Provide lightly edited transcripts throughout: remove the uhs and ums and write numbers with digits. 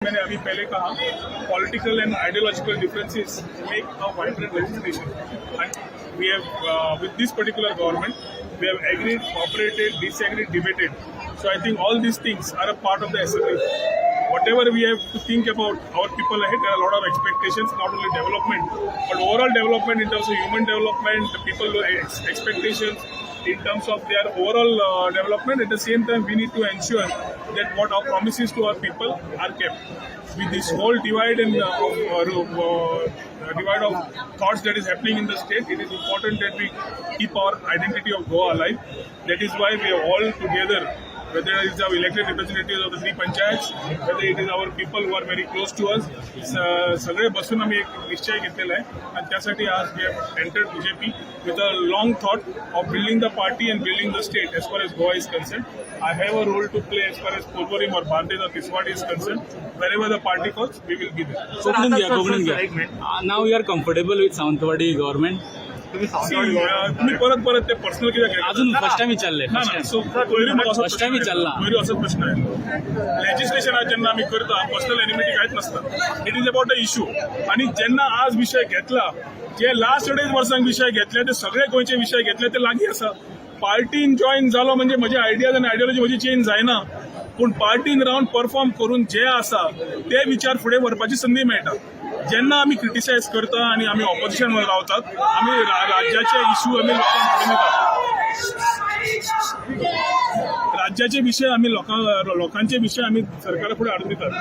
मैंने अभी पहले कहा, political and ideological differences make a vibrant legislation. And we have, with this particular government, we have agreed, cooperated, disagreed, debated. So I think all these things are a part of the assembly. Whatever we have to think about our people ahead, there are a lot of expectations, not only development, but overall development in terms of human development, the people expectations, in terms of their overall development. At the same time, we need to ensure that what our promises to our people are kept. With this whole divide and divide of thoughts that is happening in the state, it is important that we keep our identity of Goa alive. That is why we are all together, whether it is our elected representatives of the three panchayats, whether it is our people who are very close to us, सगळे बसून आम्ही एक निश्चय घेतलेला आहे आणि त्यासाठी आज we have entered BJP with a long thought of building the party and building the state as far as Goa is concerned. I have a role to play as far as Porvorim or Bardez or Tiswadi is concerned. Wherever the party calls, we will be there. कोकणीत घ्या, कोकणीत घ्या. Now you are comfortable with Sawantwadi government? See, तुम्ही परत परत ते personal कित्याक घेता? अजून first time विचारले. ना ना, सो पयलीं म्हाका असो First time विचारला. पयलीं असो प्रश्न आहे, लेजिस्लेशन आज जेन्ना आमी करता, पर्सनल एनिमिटी कांयच नासता. It is about the issue. आणि जेन्ना आज विशय घेतला, जे लास्ट अडेज वर्सांक विशय घेतले, ते सगळे गोंयचे विशय घेतले, ते लागीं आसा. पार्टीन जॉईन जालो म्हणजे म्हजे आयडियाज आनी आयडियोलॉजी म्हजी चेंज जायना, पूण पार्टीन रावन परफॉर्म करून जे आसा ते विचार फुडें व्हरपाची संदी मेळटा. जेन्ना आमी क्रिटिसायज करता आनी आमी ऑपोजिशन रावतात, आमी राज्याचे इश्यू आमी लोकांक फुडें दितात. राज्याचे विशय आमी लोकांचे विशय आमी सरकारा फुडें हाडून दितात.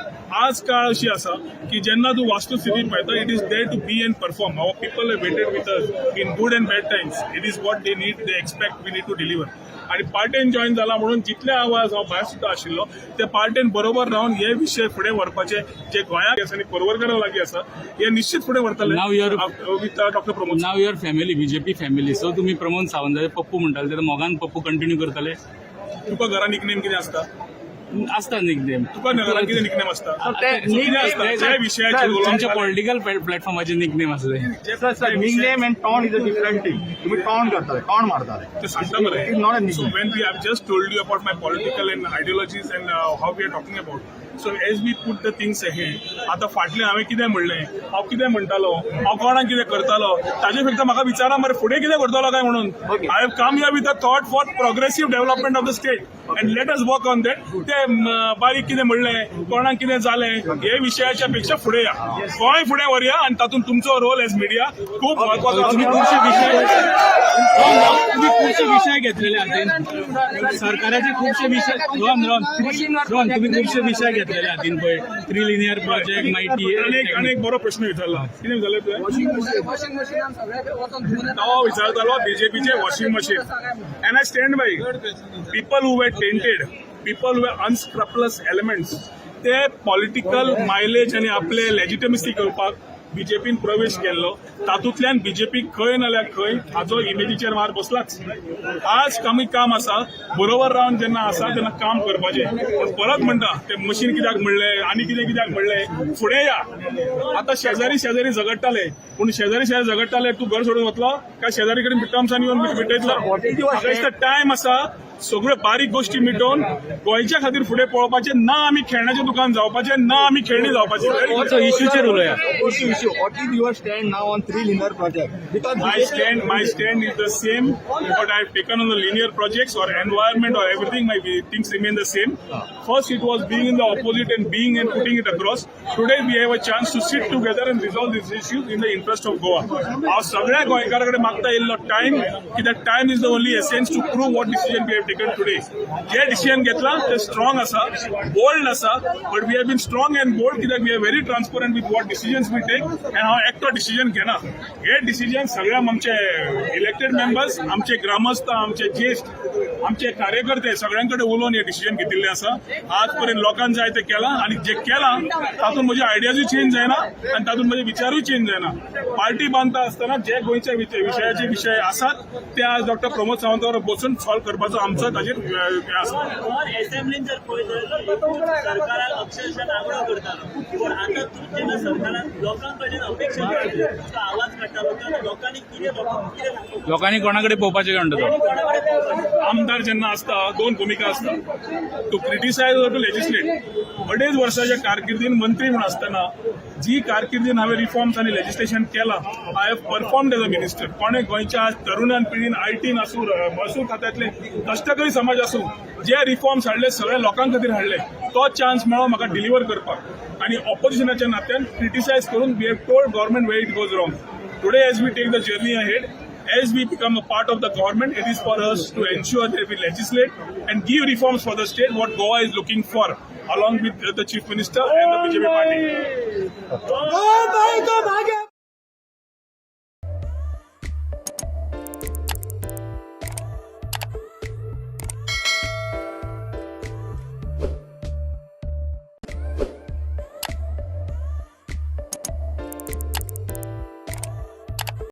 आज काळ अशी आसा की जेन्ना तूं वास्तुस्थिती पळयता, it is there to be and perform. Our people have waited with us in good and bad times. It is what they need, they expect, we need to deliver. आणि पार्टेन जॉईन जाला म्हणून जितले आवाज हांव भायर सुद्दां आशिल्लो, ते पार्टेन बरोबर रावन हे विशय फुडें व्हरपाचे जे गोंयाक आसा आनी पर्वरकारा लागीं आसा, हे निश्चित फुडें व्हरतले Now you are- with doctor Pramod. Now your family BJP family, so तुम्ही प्रमोद सावंत पप्पू म्हणटाले, ते मोगान पप्पू कंटिन्यू करतले? तुका घरा निकनेम कितें आसता? आसता निकनेम. तुका घरान कितें निकनेम आसता? कितें आसता ज्या विशयाचेर उलोवप तुमच्या पॉलिटिकल प्लॅटफॉर्माचे निकनेम आसले. Sir, sir, nickname and taunt is a different thing. तुम्ही टॉन्ट करताले, टॉन्ट मारताले. ते सांगता मरे. It is not a So nickname. when we have just told you about my political and ideologies and how we are talking about. So as we put the things ahead, आता फाटलें हांवें कितें म्हणलें, हांव कितें म्हणटालो, हांव कोणाक कितें करतालो, ताजे फक्त म्हाका विचारा मरे, फुडें कितें करतलो काय म्हणून. I have come here with a thought for progressive development of the state and let us work on that. ते बारीक कितें म्हणलें, कोणाक कितें जालें, हे विशयाच्या पेक्षा फुडें या, गोंय फुडें व्हरया आनी तातूंत तुमचो रोल एज मिडिया खूब म्हत्वाचो तुम्ही आसा. खुबशे विशय, तुम्ही खुबशे विशय घेतलेले हातीन सरकाराचे खुबशे विशय. रोहन, रोहन, रोहन, तुम्ही खुबशे विशय घेतलेले हातीन पळय, थ्री लिनियर प्रोजेक्ट, मागीर आनी एक बरो प्रश्न विचारला. कितें विचारलें तुवें? वॉशिंग मशीनान सगळे वचोन धुवन. तो विचारतालो बीजेपीचे washing machine, and I stand by. People who were tainted, people were unscrupulous elements, ते पॉलिटिकल मायलेज आनी आपले लेजिटमिसी करपाक बीजेपीन प्रवेश केल्लो. तातूंतल्यान बीजेपी खंय नाल्यार खंय हाजो इमेजीचेर मार बसलाच. आज कमी काम आसा, बरोबर रावन जेन्ना आसा तेन्ना काम करपाचें. पूण परत म्हणटा, ते मशीन कित्याक म्हणलें आनी कितें कित्याक म्हणलें, फुडें या. आतां शेजारी शेजारी झगडटाले, पूण शेजारी शेजारी झगडटाले, तूं घर सोडून वतलो काय शेजारी कडेन टर्म्सान येवन मिटयतलो? म्हाका दिसता टायम आसा सगळ्यो बारीक गोष्टी मिटोवन गोंयच्या खातीर फुडें पळोवपाचें ना. आमी खेळण्याचें दुकान जावपाचें ना, आमी खेळणी जावपाचें. सो इश्यूचेर उलोवया. Issue, issue. What is your stand now on three linear project? Because My stand is the same. What I have taken on the linear projects or environment or everything, my things remain the same. First, it was being in the opposite and being and putting it across. Today, we have a chance to sit together and resolve these issues in the interest of Goa. हांव सगळ्या गोंयकारां कडेन मागता येयल्लो time, कित्याक time is the only essence to prove what decision we have taken today. J decision घेतला ते strong आसा, बोल्ड आसा, but we have been strong and bold कित्याक we are very transparent with what decisions we take and हांव एकटो decision घेना. हे decision सगळ्या आमचे इलेक्टेड मेंबर्स, आमचे ग्रामस्थ, आमचे ज्येष्ठ, आमचे कार्यकर्ते, सगळ्यां कडेन उलोवन हे डिसिजन घेतिल्लें आसा. आज पर्यंत लोकांक जाय ते केलां आनी जे केलां तातूंत म्हजे आयडियाजूय चेंज जायना आनी तातूंत म्हजे विचारूय चेंज जायना. पार्टी बांदता आसतना जे गोंयच्या विशयाचे विशय आसात, ते आज डॉक्टर प्रमोद सावंत बरोबर बसून सॉल्व करपाचो आमचो ताजेर हें आसा. गोवन असेंब्लीन जर पळयत जाल्यार सरकाराक अक्षरशः आग्रो करतालो, पूण आतां तूं जेन्ना सरकारान लोकां कडल्यान अपेक्षा केली, तुजो आवाज काडटालो, तेन्ना लोकांनी कितें, लोकांक कितें सांगपाक? लोकांनी कोणा कडेन पळोवपाचें काय म्हणटा तो? कोणा कडेन पळोवपाचें? आमदार जेन्ना आसता, दोन भुमिका आसता, to criticize or to legislate. अडेज वर्साच्या कारकिर्दीन मंत्री म्हूण आसतना जी कारकिर्दीन हांवें रिफॉर्म्स आनी लेजिस्लेशन केलां, I have performed as a minister. कोणे गोंयच्या आज तरुणान पिढीन आयटीन आसूं, महसूल खात्यांतले कश्टकरी समाज आसूं, जे रिफॉर्म्स हाडले सगळ्या लोकां खातीर हाडले. तो चान्स मेळ्ळो म्हाका डिलिव्हर करपाक आनी ऑपोजिशनाच्या नात्यान क्रिटिसायज करून we have told government where it goes wrong. Today, as we take the journey ahead, as we become a part of the government, it is for us to ensure that we legislate and give reforms for the state, what Goa is looking for, along with the Chief Minister and the BJP party. भाई तो भागे.